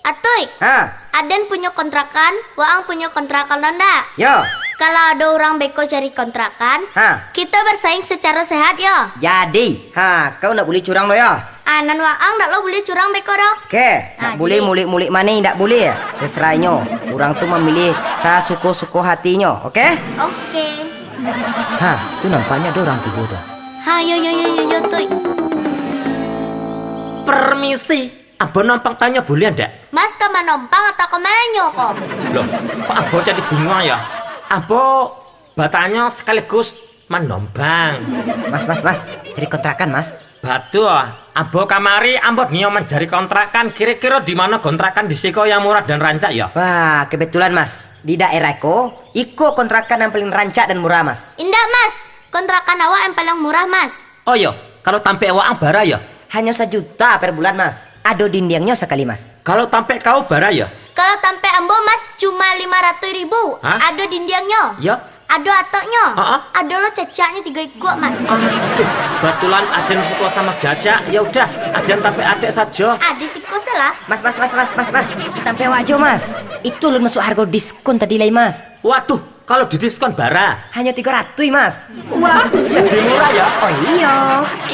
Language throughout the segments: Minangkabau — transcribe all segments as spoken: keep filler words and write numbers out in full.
Atuik, Ha, aden punyo kontrakan, waang punyo kontrakan lo ndak? Yo. Kalau ado urang beko cari kontrakan, Ha. kito bersaing secara sehat yo. Jadi, ha, kau ndak buliah curang lo yo. Ah, nan waang ndak lo buliah curang beko doh. Oke, ndak Ah, buliah jadi mulik-mulik mani, ndak buliah. Terserah inyo, urang tu mamiliah sasuko-suko hatinyo, oke? Oke. Ha, tu nampaknyo ado urang tibo tu. Ha, yo, yo, yo, yo, yo, Tuik. Permisi. Ambo numpang tanyo buliah ndak? Mas ka manompang atau ka mananyo ko? Loh, kok ambo jadi bingung yo? Ambo batanyo sakaligus manompang. Mas, mas, mas, cari kontrakan, Mas. Batua, ambo kamari ambo nio mancari kontrakan. Kiro-kiro di mano kontrakan di siko yang murah dan rancak yo? Wah, kebetulan, Mas. Di daerah ko, iko kontrakan yang paling rancak dan murah, Mas. Indak, Mas. Kontrakan awak yang paling murah, Mas. Oh iyo, kalau tampek waang bara yo? Hanyo sajuta per bulan, Mas. Ado dindiangnyo sakali, Mas. Kalau tampek kau bara yo? Kalau tampek ambo, Mas, cuma lima ratuih ribu. Hah? Ado dindiangnyo. Yo? Ado atoknyo. Ha-ha. Ado lo cacaknyo tigo ikuak, Mas. Aduh, kebetulan aden suko samo cacak. Ya udah, aden tampek aden sajo. Ado siko salah. Mas, mas, mas, mas, mas, mas. Tampek awak jo, Mas. Itu alun masuak hargo diskon tadi lai, Mas. Waduh, kalau didiskon bara? Hanyo tigo ratuih, Mas. Wah, lebih murah ya? Oh iyo.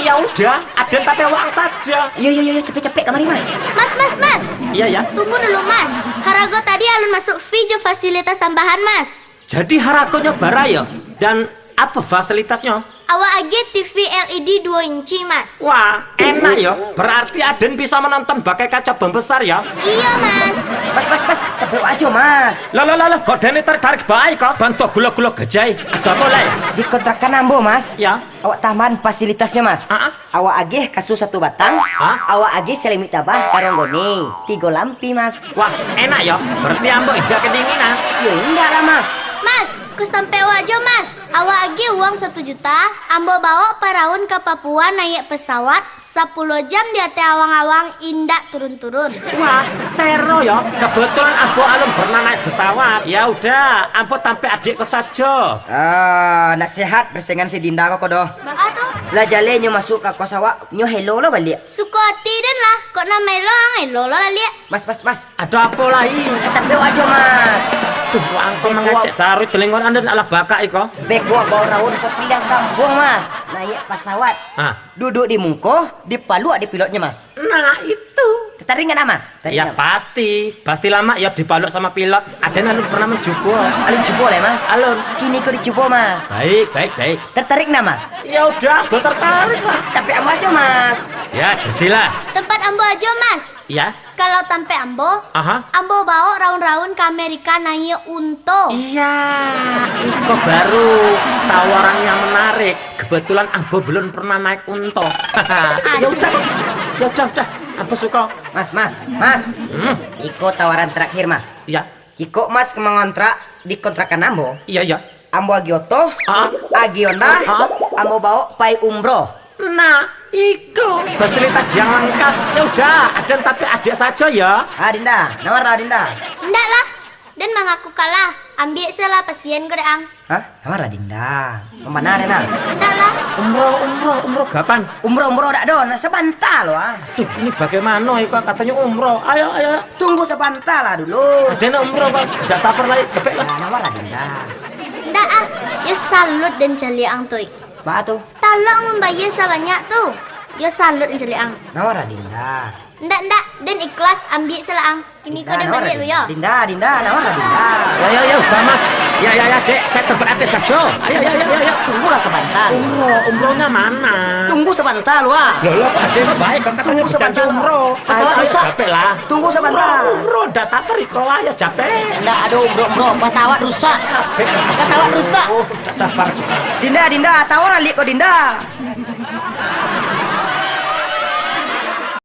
Ya udah, aden tampek waang sajo. Yo, yo, yo, yo, capek-capek kamari, Mas. Mas, mas, mas. Iya ya. Tunggu dulu, Mas. Harago tadi alun masuak fee jo fasilitas tambahan, Mas. Jadi haragonyo bara yo? Dan apo fasilitasnyo? Awak agiah T V L E D duo inci, Mas. Wah, enak yo. Berarti aden bisa menonton pakai kaca pembesar ya? Iyo, Mas. Mas, mas, mas, tampek awak jo, Mas. Lah, lah, lah, lah, kok dene tarik-tarik bae kok? Bantuak gulo-gulo gajai. Ado apo lai? Di kontrakan ambo, Mas. Ya. Awak tambahan fasilitasnyo, Mas. Ah, ah. Awak agiah kasua satu batang, Hah? awak agiah salimik tabah, karong goni, tigo lampi, Mas. Wah, enak yo. Berarti ambo indak kedinginan. Yo indak lah, Mas. Mas, kos tampek awak jo, Mas. Awak agiah uang satu juta, ambo bawok paraun ka Papua naiak pesawat, sapuluah jam di ateh awang-awang indak turun-turun. Wah, sero yo. Kebetulan ambo alun pernah naik pesawat. Ya udah, ambo tampek aden ko sajo. Ah, nasihat persengan si Dinda ko, ko doh. Baa tu? Lah jaleh nyo masuak ka kos awak, nyo helo lo baliak. Suko ati den lah, kok nan maelo ang elo lo baliak. Mas, mas, mas. Ado apo lai? Tampek awak jo, Mas. Duh, waang ko Beko mangecek taruih telingo anda alah bakak iko. Beko bawa raun sakiliang kampuang, Mas. Naiak pasawat. Ah. Duduk di mungko, dipaluak di pilotnyo, Mas. Nah, itu. Tatarik ndak, Mas? Tatarik Ya ndak, Mas? pasti, pasti lamak yo dipaluak samo pilot. Aden alun pernah mancubo. Alun cubo lai, Mas? Alun. Kini ko dicubo, Mas. Baik, baik, baik. Tertarik ndak, Mas? Ya udah, ambo tertarik, Mas. Tampek ambo ajo, Mas. Ya, jadilah. Tempat ambo ajo, Mas. Ya. Kalau tampek ambo, Aha. ambo bawok raun-raun ka Amerika naiak unto. Iya, iko baru tawaran yang menarik. Kebetulan ambo belum pernah naik unto. Ya udah, ya udah, udah. Ambo suko. Mas, mas, mas. Hmm. Iko tawaran terakhir, Mas. Ya. Iko mas ka mangontrak di kontrakan ambo. Iya, iya. Ambo agiah oto, Ah. agiah onda, Ah. ambo bawok pai umroh. Nah, iko fasilitas yang lengkap. Ya udah, aden tampek aden sajo ya. Ah, Dinda, nawar lah, Dinda. Ndak lah, den mangaku kalah. Ambiak se lah pasien ko dek ang. Hah? Nawar lah, Dinda. Pamana den, ah? Ndak lah. Umroh, umroh, umroh kapan? Umroh, umroh dak do, nah, sabanta lo, ah. Duh, ini bagaimana iko katonyo umroh? Ayo, ayo. Tunggu sabanta lah dulu. Aden nak umroh kok, dak sabar lai, capek lah. Nah, nawar lah, Dinda. Ndak ah, yo salut den caliak ang tu. Baa tu? Talok mambayia sabanyak tu. Yo salut den caliak ang. Nawar lah, Dinda. Ndak, ndak, den ikhlas, ambiak se lah ang. Kini ko Dinda, den nawar baliak lah, lu yo. Dinda, Dinda, nawar lah, Dinda. Ya, ya, ya, udah, Mas. Ya, ya, ya, dek, saya tempat aden sajo. Ayo, ya, ya, ya, ya. Tunggulah sabanta. Umroh, umrohnya mana? Tunggu sabanta lu, ah. Loh, loh, kok aden baik, kan katanya Tunggu dijanji sabanta. umroh. Pesawat Ayo, ayo, rusak. capek lah. Tunggu sabanta. Umroh, umroh, dah sabar, iko ayo capek. Ndak ado umroh, umroh. Pesawat rusak. Capek. Pesawat rusak. Oh, dah sabar. Dinda, Dinda, tawar alik ko, Dinda.